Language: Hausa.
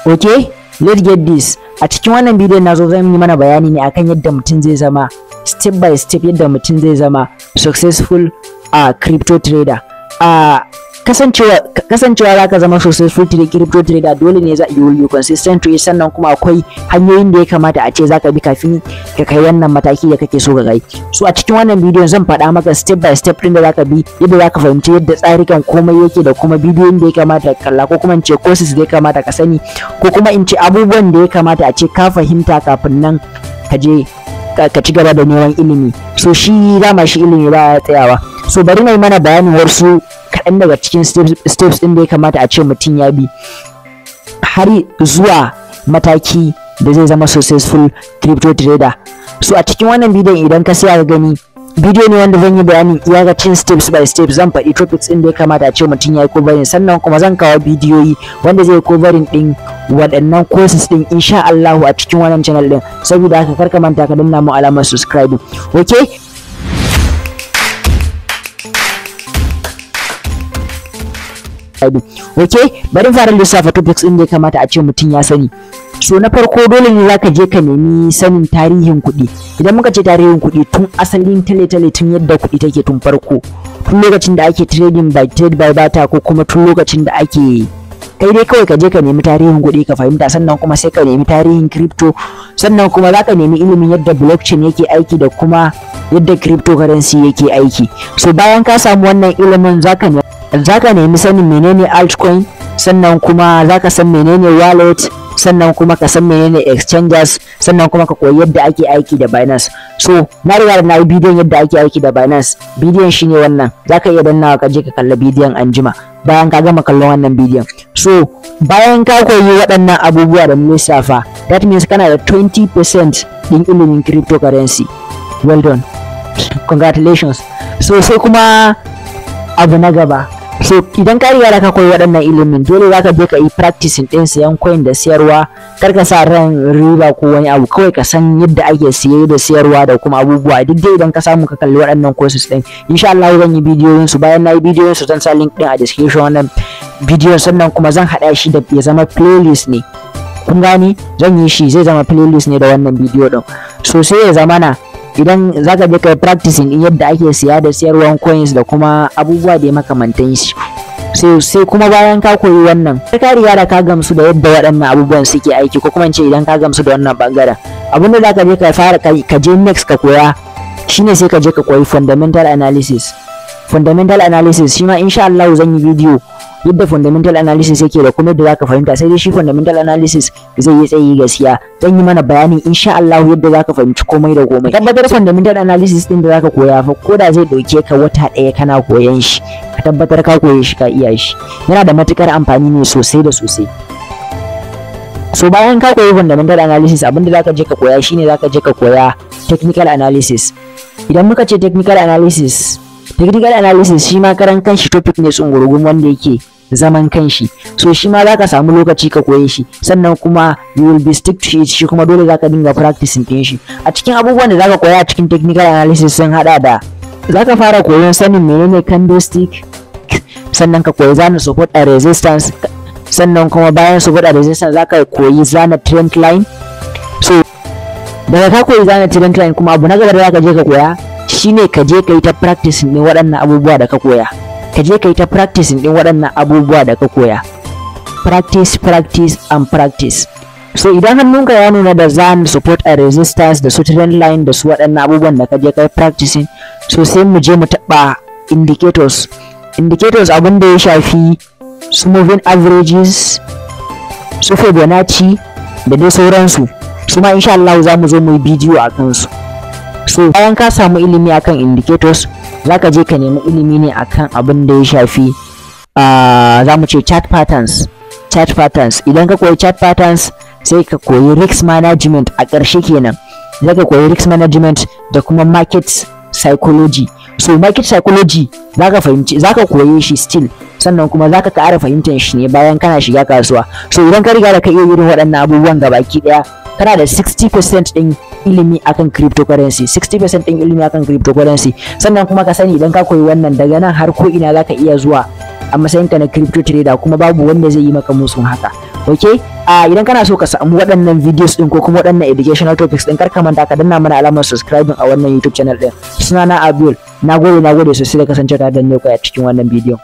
Okay, let's get this. A cikin wannan bidiyon na zo zan yi mana bayani ne akan yadda mutum zai zama step by step, yadda mutum zai zama successful a crypto trader. A kasancewa za ka zama successful crypto trader, dole ne za you will be consistent to it. Sannan kuma akwai hanyoyin da ya kamata a ce za ka bi kafin ka kai wannan mataki da kake so ka kai. So a cikin wannan bidiyon zan faɗa maka step by step ɗin da za ka bi, yadda za ka fahimci yadda tsarikan komai yake, da kuma bidiyon da ya kamata ka kalla, ko kuma in ce courses da ya kamata ka sani, ko kuma in ce abubuwan da ya kamata a ce ka fahimta kafin nan ka je ka ci gaba da neman ilimi. So shi dama shi ilimi ba ya tsayawa. So bari na yi mana bayanin wasu kaɗan daga cikin steps ɗin da ya kamata a ce mutum ya bi har zuwa mataki da zai zama successful crypto trader. So a cikin wannan bidiyon, idan ka siya ka gani, bidiyo ne wanda zan yi bayanin iyakacin steps by steps. Zan faɗi topics ɗin da ya kamata a ce mutum ya yi covering, sannan kuma zan kawo bidiyoyi wanda zai covering ɗin waɗannan courses ɗin, insha Allahu, a cikin wannan channel ɗin. Saboda haka kar ka manta ka danna mu alamar subscribe. Okay, okay, bari fara lissafa topics ɗin da ya kamata a ce mutum ya sani. So na farko, dole ne zaka je ka nemi sanin tarihin kuɗi. Idan muka ce tarihin kuɗi, tun asalin tale-tale, tun yadda kuɗi take tun farko, tun lokacin da ake trading by trade by barter, ko kuma tun lokacin da ake kai dai kawai ka je ka nemi tarihin kuɗi ka fahimta. Sannan kuma sai ka nemi tarihin crypto. Sannan kuma zaka nemi ilimin yadda blockchain yake aiki da kuma yadda cryptocurrency yake aiki. So bayan ka samu wannan ilimin, zaka nemi sanin menene altcoin, sannan kuma zaka san menene wallet, sannan kuma ka san menene exchanges, sannan kuma ka koyi yadda ake aiki da Binance. So na riga da na yi bidiyon yadda ake aiki da Binance. Bidiyon shine wannan, zaka iya dannawa ka je ka kalla bidiyon anjima bayan ka gama kallon wannan bidiyon. So bayan ka koyi waɗannan abubuwa da lissafa, that means kana da 20% ɗin ilimin cryptocurrency. Well done, congratulations. So sai kuma abu na gaba. So idan ka riga da ka koyi waɗannan ilimin, dole za ka je ka yi practicing ɗin sayan coin da siyarwa. Kar ka sa ran riba ko wani abu, kawai ka san yadda ake siye da siyarwa da kuma abubuwa duk dai. Idan ka samu ka kalli waɗannan courses ɗin, insha Allah zan yi bidiyoyin su. Bayan na yi bidiyoyin su, zan sa link ɗin a description wannan bidiyon, sannan kuma zan haɗa shi da ya zama playlist ne. Kun gane? Zan yi shi zai zama playlist ne da wannan bidiyo ɗin. So sai ya zamana idan zaka je kai practicing din yadda ake siya da siyarwan coins da kuma abubuwa da makamantan shi. Sai kuma bayan ka koyi wannan, ka riga da ka gamsu da yadda waɗannan abubuwan suke aiki, ko kuma in ce idan ka gamsu da wannan bangaren, abin da zaka je ka fara ka je next ka koya shine sai ka je ka koyi fundamental analysis. Fundamental analysis shi ma insha Allah zan yi bidiyo yadda fundamental analysis yake da kuma yadda zaka fahimta. Sai dai shi fundamental analysis zai yi tsayi gaskiya. Zan yi mana bayani insha Allah yadda zaka fahimci komai da komai. Tabbatar fundamental analysis din da zaka koya fa, ko da zai dauke ka wata ɗaya kana koyan shi, ka tabbatar ka koye shi, ka iya shi. Yana da matukar amfani ne sosai da sosai. So bayan ka koyi fundamental analysis, abinda zaka je ka koya shine zaka je ka koya technical analysis. Idan muka ce technical analysis, technical analysis shi ma karan kanshi topic ne tsungurgun wanda yake zaman kanshi. So shi ma zaka samu lokaci ka koye shi, sannan kuma you will be stick to it. Shi kuma dole zaka dinga practicing din shi. A cikin abubuwan da zaka koya a cikin technical analysis sun hada da zaka fara koyon sanin menene candlestick, sannan ka koyi zana support and resistance, sannan kuma bayan support and resistance zaka koyi zana trend line. So daga ka koyi zana trend line kuma, abu na gaba da zaka je ka koya shine ka je ka yi ta practicing din waɗannan abubuwa da ka koya. Ka je ka yi ta practicing din waɗannan abubuwa da ka koya. Practice, practice and practice. So idan hannunka ya nuna da zan support and resistance da su trend line da su waɗannan abubuwan da ka je ka yi practicing, so sai mu je mu taɓa indicators. Indicators, abin da ya shafi su moving averages, su Fibonacci da dai sauransu, su ma insha Allah za mu zo mu yi bidiyo a kansu. So bayan ka samu ilimi akan indicators, za ka je ka nemi ilimi ne akan abin da ya shafi za mu ce chart patterns. Chart patterns, idan ka koyi chart patterns, sai ka koyi risk management. A ƙarshe kenan za ka koyi risk management da kuma market psychology. So market psychology za ka fahimci, za ka koye shi still, sannan kuma za ka ƙara fahimtar shi ne bayan kana shiga kasuwa. So idan ka riga da ka iya irin waɗannan abubuwan gabaki ɗaya, kana da 60% ɗin ilimi akan cryptocurrency, 60% ɗin ilimi akan cryptocurrency. Sannan kuma ka sani, idan ka koyi wannan, daga nan har ko ina zaka iya zuwa a matsayinka na crypto trader, kuma babu wanda zai yi maka musun haka. Okay. A idan kana so ka samu waɗannan videos din ko kuma waɗannan educational topics din, kar ka manta ka danna mana alamar subscribing a wannan YouTube channel din. Sunana Abdul, nagode, nagode sosai da kasance tare da ni a cikin wannan bidiyon.